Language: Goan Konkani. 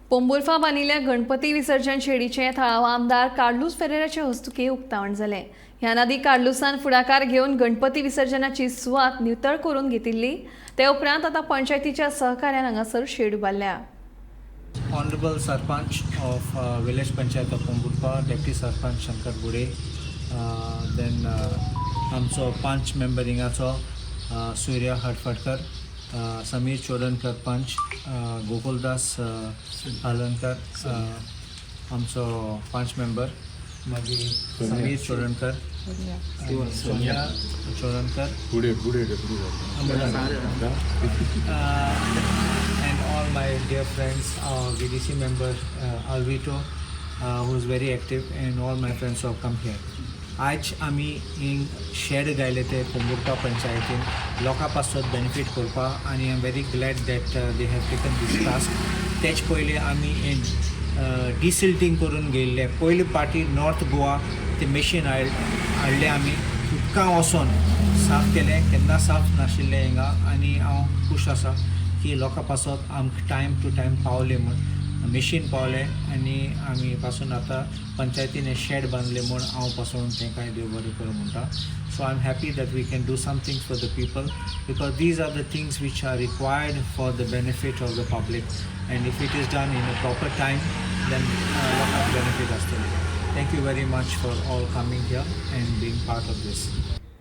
पोंबुर्फा बांदिल्ल्या गणपती विसर्जन शेडीचें थळावो आमदार कार्लूस फेरेराचे हस्तुकीं उक्तावण जालें. ह्या नादी कार्लूसान फुडाकार घेवन गणपती विसर्जनाची सुवात नितळ करून घेतिल्ली. ते उपरांत आतां पंचायतीच्या सहकार्यान हांगासर shade उबारल्या. Honorable Sarpanch of Village Panchayat of Pomburpa, Deputy Sarpanch Shankar Bude, then आमचो पंच मेंबर हिंगाचो सूर्या हडफडकर, समीर चोडणकर पंच, गोकुलदास हळदणकर, आमचो पंच मेंबर, मागीर समीर चोडणकर, सोनिया चोडणकर, पुढे पुढे पुढे. And all my dear friends, our VDC member Alvito, who is very active, and all my friends who have come here. आज आमी हिंग शेड घायले ते पोंबुर्पा पंचायतीन लोकां पासत बेनिफीट करपाक आनी I am very glad that they have taken this task. तेच पयलीं आमी डिसिल्टींग करून गेल्ले. पयले पाटी नॉर्थ गोवा ते मशीन हाडलें. आमी उदकां वचोन साफ केलें. केन्ना साफ नाशिल्लें हिंगा आनी हांव खूश आसा की लोकां पासत आमकां टायम टू टायम पावले म्हूण मशीन पावलें आनी आमी पासून आतां पंचायतीन हें शेड बांदलें म्हूण हांव पासून तांकां देव बरें करूं म्हणटा. So I am happy that we can do something for the people because these are the things which are required for the benefit of the public, and if it is done in a proper time, then लोकांक बेनिफीट आसतलें. Thank you very much for all coming here and being part of this.